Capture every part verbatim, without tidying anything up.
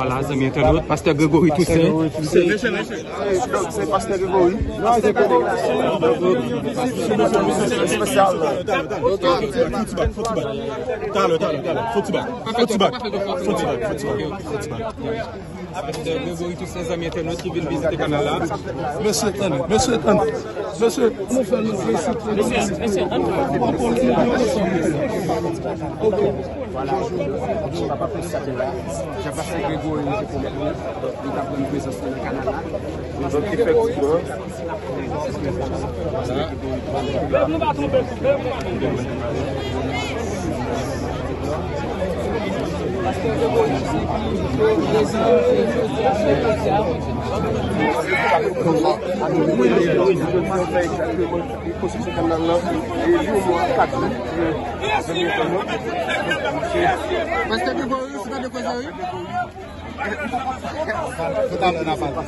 Ala, zanmi entènot, Pastè Gregory Toussaint. Se, se Pastè Gregory. Espesyal. Talè, talè, talè. Fò ti bak. Fò ti bak. Fò ti bak. Fò ti bak. Pastè Gregory Toussaint, zanmi entènot ki vin vizite kanal la. Mesye, tande. Mesye, tande. Mesye, nou fè nou fè sa. Mesye, mesye, ann. Ok. Vwala, jodi a, jodi a, papa Pastè la, Jean-Pasteur Gregory te pwomèt nou, li t ap rann prezans li nan kanal la. Donk, efektivman, Pastè Gregory, se pa de koze, wi. Tout à l'heure, n a pale.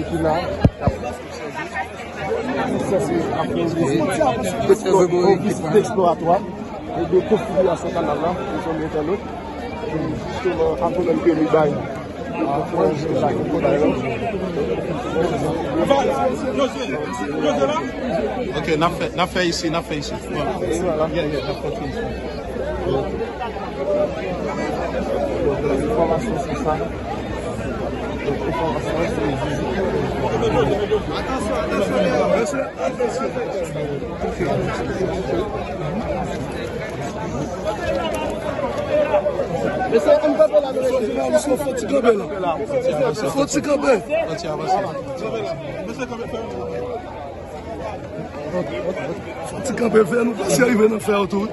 Ki la, sa se yon vizit eksplòratwa de konfigirasyon kanal la, pou zanmi entènot. Jisteman, apre menm ke li bay. Ok, n ap fè, n ap fè isi, n ap fè isi. Yeah, yeah, n ap fè isi. Enfòmasyon sou sa. Enfòmasyon sou vizit. Mesye, ann kanpe la, mesye. Fò ti kanpe la. Fò ti kanpe. Fò ti kanpe, fè nou pase rive nan fè yo tou.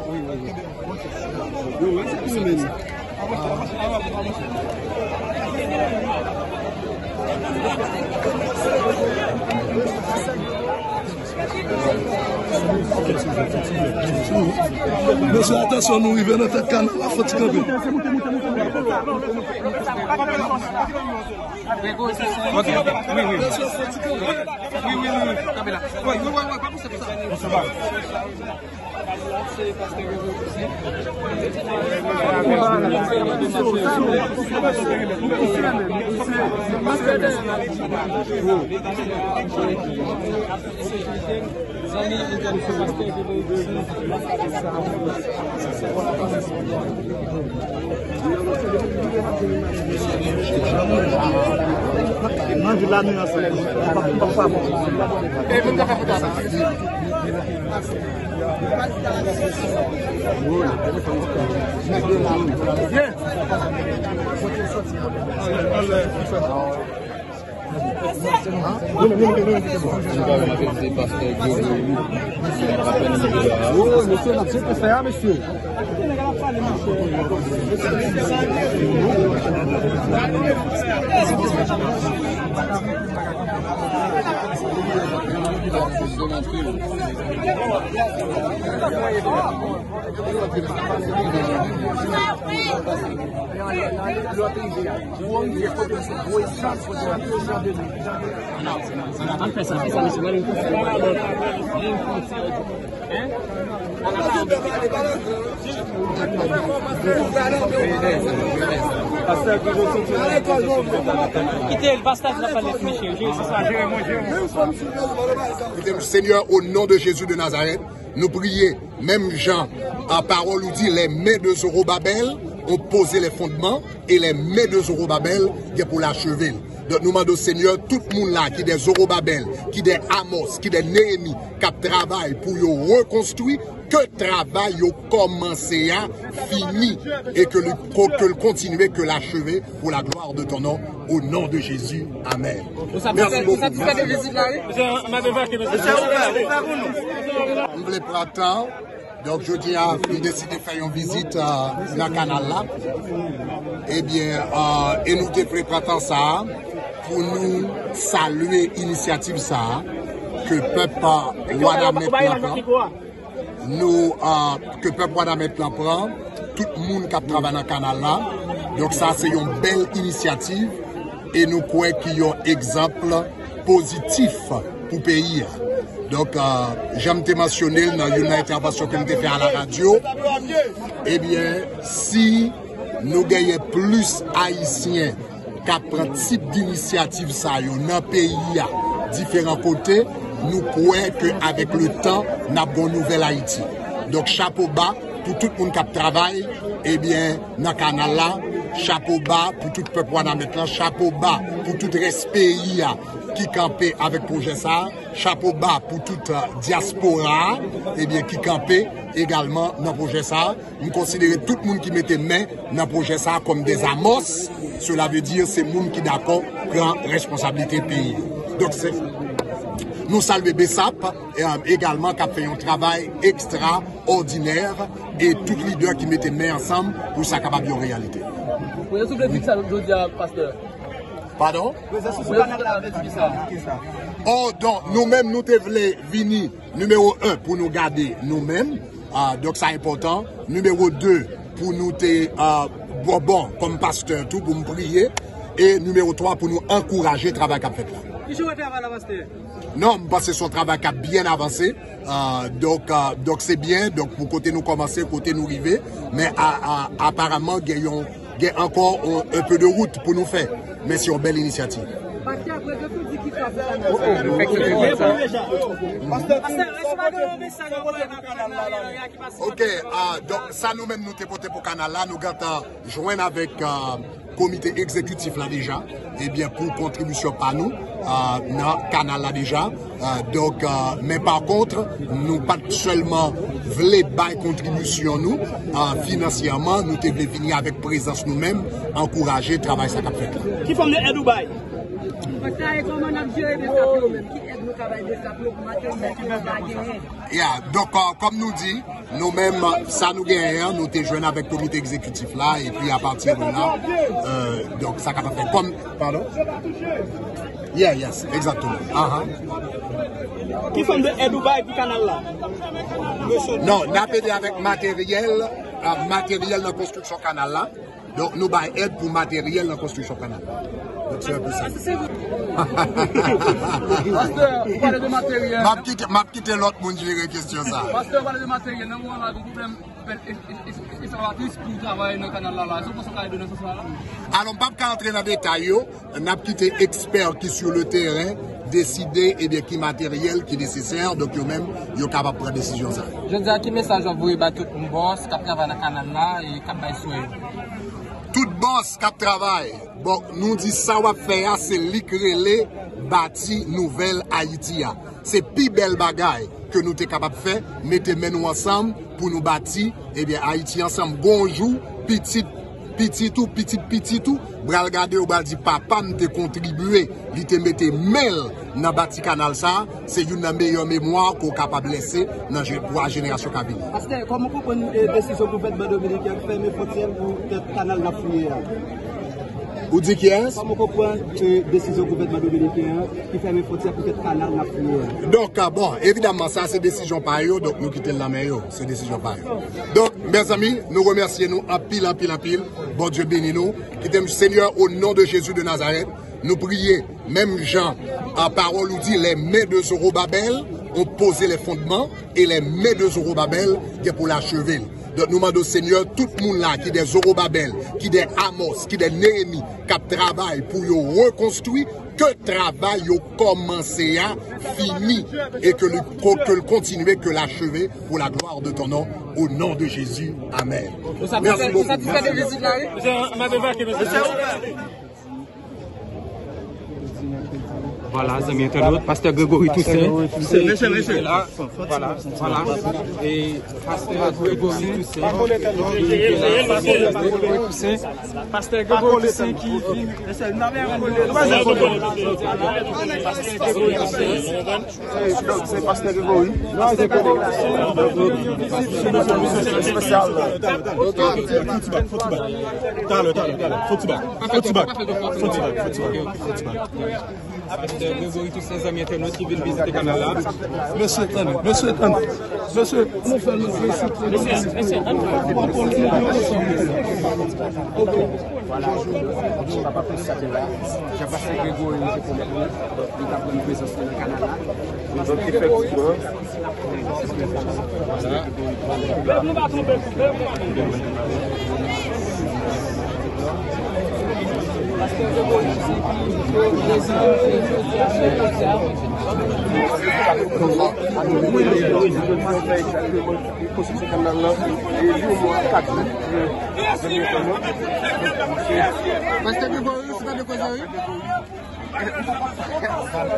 Mesye, atansyon, nou rive nan tèt kanal la, fò ti kanpe. Ok, ok. Wi, wi. Wi, wi, wi, wi. Kanpe la. Wi, wi, wi, wi, pa pouse konsa. Nan vil la nou ansanm. Ann fè sa, fè sa, mesye. Mwen menm konsa. Kite l, pastè la pale, mesye. Jere sa, jere mwen, jere mwen. Koute m, Senyè, o non de Jezi de Nazarèt, nou priye, menm jan, a, pawòl ou di, les mains de Zorobabel ont posé les fondements, et les mains de Zorobabel gen pou l acheve l. Donk, nou mande w, Senyè, tout moun la ki de Zorobabel, ki de Amos, ki de Neyemi, k ap travay pou yo rekonstwi, ke travay yo kòmanse a fini, e ke l, ke l kontinye, ke l acheve, pour la gloire de ton nom, au nom de Jésus. Amen. Merci beaucoup. Ou satisfè de vizit la, wi? M vle pran tan. Donk, jodi a, nou deside fè yon vizit, euh, nan kanal la. Ebyen, euh, e nou te vle pran tan sa a pou nou salye inisyativ sa a ke pèp, euh, Wanament lan pran. Nou, euh, ke pèp Wanament lan pran, tout moun k ap travay nan kanal la. Donk, sa se yon bèl inisyativ e nou kwè ki yon egzanp pozitif pou peyi a. Donk, euh, jan m te mansyone l nan youn nan entèvansyon ke m te fè a la radyo, ebyen, si Nou genyen plis Ayisyen k ap pran tip dinisyativ sa yo nan peyi a, diferan kote, nou kwè ke avèk le tan, n ap gen yon nouvèl Ayiti. Donk, chapo ba pou tout moun k ap travay, ebyen, nan kanal la, chapo ba pou tout pèp Wanament lan, chapo ba pou tout rès peyi a ki kanpe avèk pwojè sa a, chapo ba pou tout, euh, dyaspora a, ebyen, ki kanpe egalman nan pwojè sa a. M konsidere tout moun ki mete men nan pwojè sa a kòm des amorces. Cela veut dire se moun ki dakò pran responsablite peyi yo. Donk, se, nou salye BSAP, euh, egalman k ap fè yon travay ekstraòdinè e tout lidè ki mete men ansanm pou sa kapab yon reyalite. Prezans ou vle di ki sa jodi a, pastè? Padon? Prezans ou sou kanal la vle di ki sa? Oh, donk, nou menm, nou te vle vini nimewo en pou nou gade nou menm. Ah, donk, sa enpòtan. Nimewo de, pou nou te, ah, bon, bon, kòm pastè tou, pou m priye. E nimewo twa, pou nou ankouraje travay k ap fèt la. Ki jan w wè travay la, pastè? Non, m panse se yon travay k ap byen avanse. Ah, donk, ah, donk se byen. Donk, pou kote nou kòmanse, kote nou rive. Men, a, a, aparaman, gen yon, gen ankò yon, un peu de route pou nou fè. Men se yon bèl inisyativ. Pastè, apre ke ou di ki sa pou kanal la? Pastè, èske w gen yon mesaj w ap voye nan kanal la, la, la, ki pase? Ok, ah, donk, sa nou menm nou te pote pou kanal la, nou gentan jwenn avèk, ah, komite egzekitif la deja, ebyen, pou kontribisyon pa nou, ah, nan kanal la deja. Ah, donk, ah, men pa kont, nou pa t sèlman vle bay kontribisyon nou, ah, finansyèman, nou te vle vini avèk prezans nou menm, ankouraje travay sa k ap fèt la. Ki fòm de èd ou bay? Pastè, e kòman n ap jere BSAP yo menm? Ki èd nou ka bay BSAP yo pou materyèl ke yo pa genyen? Ya, donk, ah, kòm nou di, nou menm, sa nou genyen an, nou te jwenn avèk komite egzekitif la, epi apati de la, euh, donk, sa kapab fèt kòm, padon? Yeah, yes, egzakteman. Aha. Ki fòm de èd ou bay pou kanal la? Non, n ap ede avèk materyèl, ah, materyèl nan konstriksyon kanal la. Donk, nou bay èd pou materyèl nan konstriksyon kanal la. Donk, se un peu sa. Pastè, ou pale de materyèl. M ap kite, m ap kite lòt moun jere kesyon sa. Pastè, ou pale de materyèl. Nan moman la, gen pwoblèm avèk es-, es-, es-, eskavatrice pou travay nan kanal la, la. Èske w panse w ka ede nan sans la, la? Alò, m p ap ka antre nan detay yo. N ap kite ekspè ki sou le teren deside, ebyen, ki materyèl ki nesesè, donk yo menm, yo kapab pran desizyon sa yo. Jodi a, ki mesaj w ap voye ba tout bòs k ap travay nan kanal la e k ap bay swen yo? Tout bòs k ap travay, bon, nou di sa w ap fè a, se li k rele bati nouvèl Ayiti a. Se pi bèl bagay ke nou te kapab fè, mete men nou ansanm pou nou bati, ebyen, Ayiti ansanm. Gon jou, pitit, pitit ou, pitit pitit ou, pral gade yo, pral di, "Papa m te kontribye, li te mete men l nan bati kanal sa a." Se youn nan meyè memwa ke w kapab lese nan je-, pou a jenerasyon k ap vini. Pastè, kòman w konprann, eh, desizyon gouvènman dominiken an ki fèmen fwontyè l pou fè kanal n ap fouye a? Ou di kiyès? Kòman w konprann, eh, desizyon gouvènman dominiken an ki fèmen fwontyè poutèt kanal n ap fouye a? Donk, ah, bon, evidaman, sa se desizyon pa yo, donk nou kite l nan men yo. Se desizyon pa yo. Donk, mezanmi, nou remèsye nou anpil, anpil, anpil. Bondye beni nou. Kite m, Senyè, au nom de Jésus de Nazareth, nou priye, menm jan, ah, pawòl ou di, les mains de Zorobabel ont posé les fondements et les mains de Zorobabel gen pou l acheve l. Donk, nou mande w, Senyè, tout moun la ki de Zorobabel, ki de Amos, ki de Neyemi, k ap travay pou yo rekonstwi, ke travay yo kòmanse a fini e ke l, ke l kontinye, ke l acheve pour la gloire de ton nom, au nom de Jésus. Amen. Merci beaucoup. Ou satisfè de vizit la, wi? Vwala, zanmi entènot, pastè Gregory Toussaint, mesye, mesye, la, vwala, vwala, e pastè Gregory Toussaint, pastè Gregory Toussaint, pastè Gregory Toussaint ki vin. Donk, se pastè Gregory. Pastè Gregory. Espesyal. Fò ti bak, fò ti bak, fò ti bak. Talè, talè, talè. Fò ti bak. Fò ti bak. Fò ti bak, fò ti bak, fò ti bak. Pastè Gregory Toussaint, zanmi entènot ki vin vizite kanal la. Mesye, tann, mesye, tann. Mesye, nou fè nou fè. Mesye, mesye, tann. Ok. Vwala, jodi a, papa Pastè la, Jean Pasteur Gregory, se pwomèt mwen, li t ap rann prezans li nan kanal la. Donk, efektivman, vwala. Nou pa twonpe, nou pa twonpe. Konstriksyon kanal lan, e yon mwa kat jou. Pastè Gregory, se pa de koze, wi.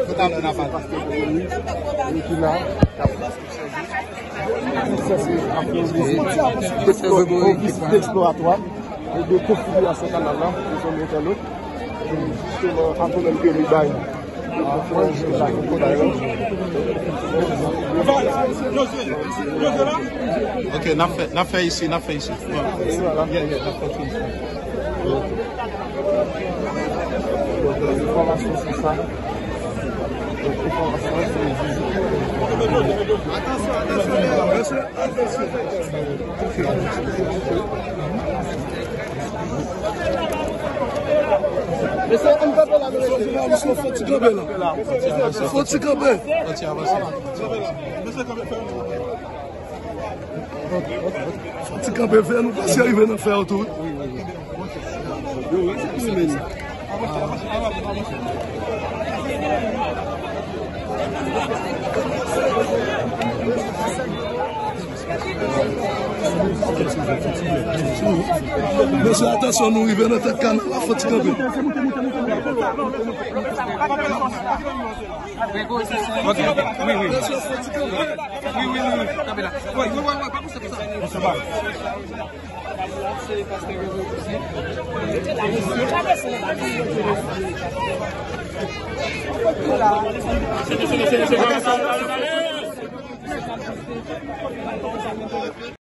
Tout à l'heure, n a pale. Ki la, sa se yon vizit eksploratwa de konfigirasyon kanal la, pou zòn entènot. Jisteman, apre menm ke li bay. Ok, n ap fè, n ap fè isi, n ap fè isi. Yeah, yeah, n ap fè isi. Enfòmasyon sou sa. Enfòmasyon sou vizit. Mesye, ann kanpe la, mesye. Fò ti kanpe la. Fò ti kanpe. Fò ti avanse. Fò ti kanpe, fè nou pase rive nan fè yo tou. Mesye, atansyon, nou rive nan tèt kanal la, fò ti kanpe. Ok, ok. Wi, wi. Wi, wi, wi, wi. Kanpe la. Wi, wi, wi, wi. Pa pouse, pouse.